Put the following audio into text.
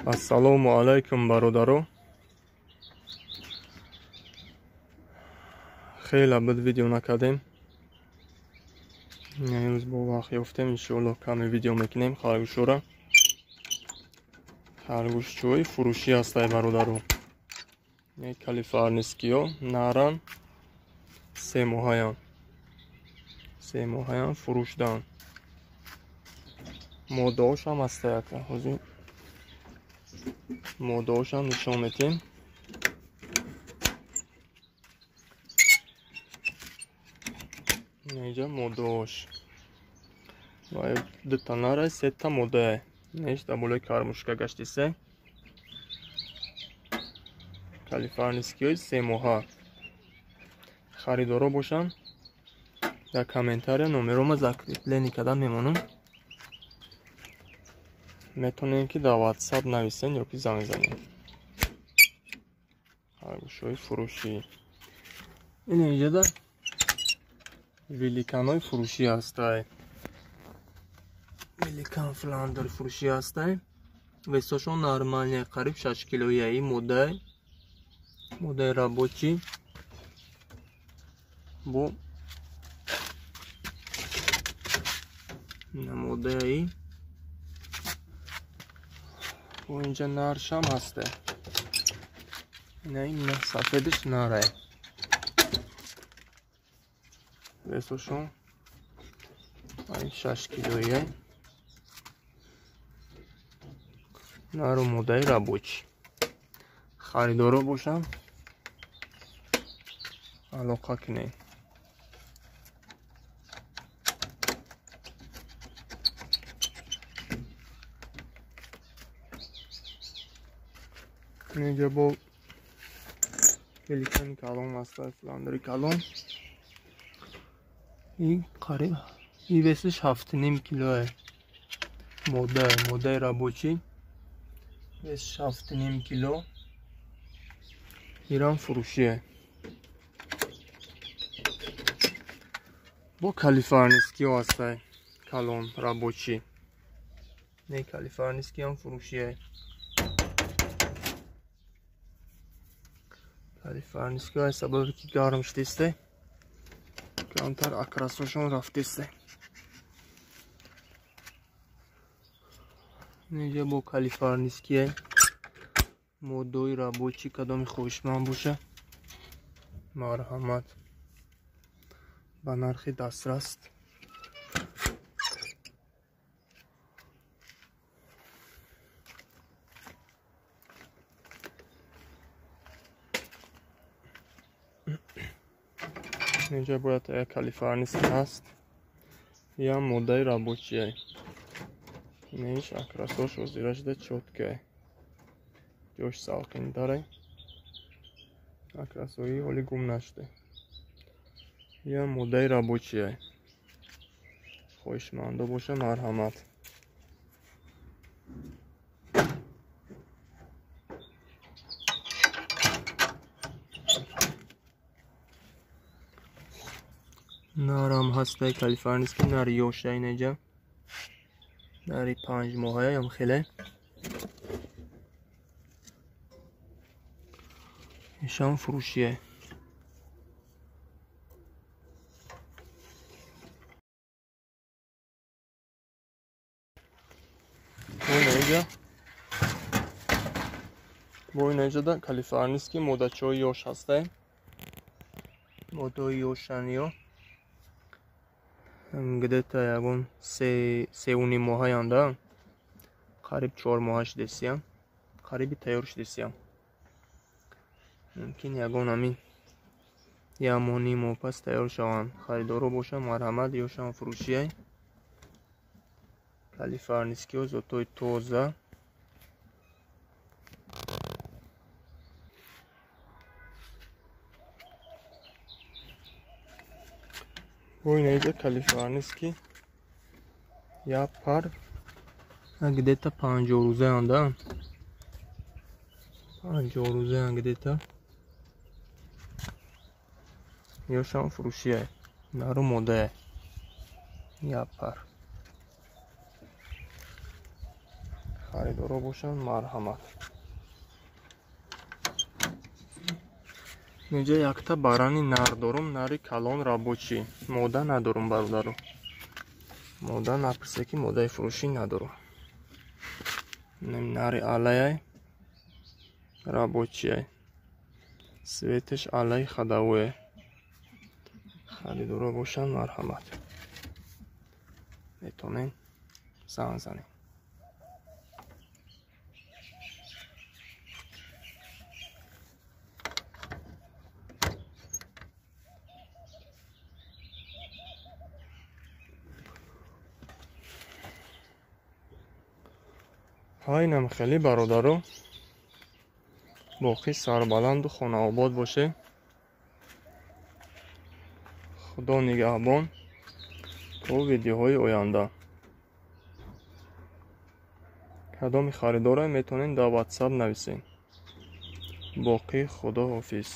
Ассалому алайкум, бародаро. Хеле буд видео накардем. Имрӯз бо вақт ёфтем, иншоаллоҳ каме видео мекунем харгӯшҳоро. Харгӯшчиҳои фурӯшӣ ҳастай, бародаро. Калифорнискиҳо наран, 3 моҳаян. 3 моҳаян фурӯшдан. Модаҳошам ҳастай ака. Ҳозир модаҳошам нишон метем. Инҷа модаҳош. Ва дута нарай, сета модае. Неш дар болои кармушка гаштисе. Калифорнискиҳои 3 моҳа. Харидоро бошанд, дар комментария номерома закрепление карда мемонам. Метавонем ки дар WhatsApp нависен ё ки занг занем. Харгӯшҳои фурӯшӣ. Ин инҷода великанҳои фурӯшӣ ҳастай. Великан фландер фурӯшӣ ҳастай. Весошон нормальный, қариб 6 килояи модай. Модаи рабочий. Бо модаи бо инҷа наршам ҳастай. Ина ин сафедиш нарай. Весошон ай 6 килояй. Нару модаи рабочий. Харидоро бошанд, алоқа кунед. Инҷа бо великани калон ҳастай, фландери калон. И қариб и весиш 7,5 килое. Мода, модаи рабочий. Весиш 7,5 кило. Ирам фурӯшие. Бо калифорнискиҳо ҳастай, калон рабочий. Не, калифорнискиам фурӯшие. Калифорнискиҳо аз сабаби ки гарм шудисте, камтар окрасошон рафтисте. Инҷа бо калифорниские моддои рабочий, кадоми хоҳишманд боша, марҳамат, ба нархи дастрас. Инҷа бояд як калифорнийский ҳаст. Ям моддаи рабочие. Иниш окрасош озира шуда чёткое. Ҷош салқинтаре. Окрасои ҳоли гум нашуда. Ям моддаи рабочие. Хоҳишмандо боша, марҳамат. Нарам ҳастай калифорнийский, нари ёша инеҷа. Нари 5 моҳаям хеле. Ишам фурӯшие. Бо инеҷада калифорнийский модачаҳои ёш ҳастай. Моддаҳои ёшан ё. Где-то ягон 3,5 моҳаянда, қариб 4 моҳа шудесиям, қариби тайёр шудесиям. Мумкин ягон ҳамин як моҳ, ним моҳ пас тайёр шаванд. Харидоро бошанд, марҳамат, ёшам фурӯшие. Калифорнискиҳо зотҳои тоза. Бо инеҷа калифорнийский як пар где-то 50 рӯзаянда. 50 рӯзаян где-то. Ёшам фурӯшие. Нару модае. Як пар. Харидоро бошанд, марҳамат. Инҷа якта барани нар дорум, нари калон рабочий. Мода надорум, бародаро. Мода напурсе ки модаи фурӯшӣ надорум. Нари алаяй, рабочияй. Светаш алай ходовое. Харидоро бошанд, марҳамат. Метонен занг занед. Ҳайнам хеле бародаро, боқӣ сарбаланду хонаобод боше. Худо нигаҳбон то видеоҳои оянда. Кадоми харидора метавонед дар WhatsApp нависед. Боқӣ худо ҳофиз.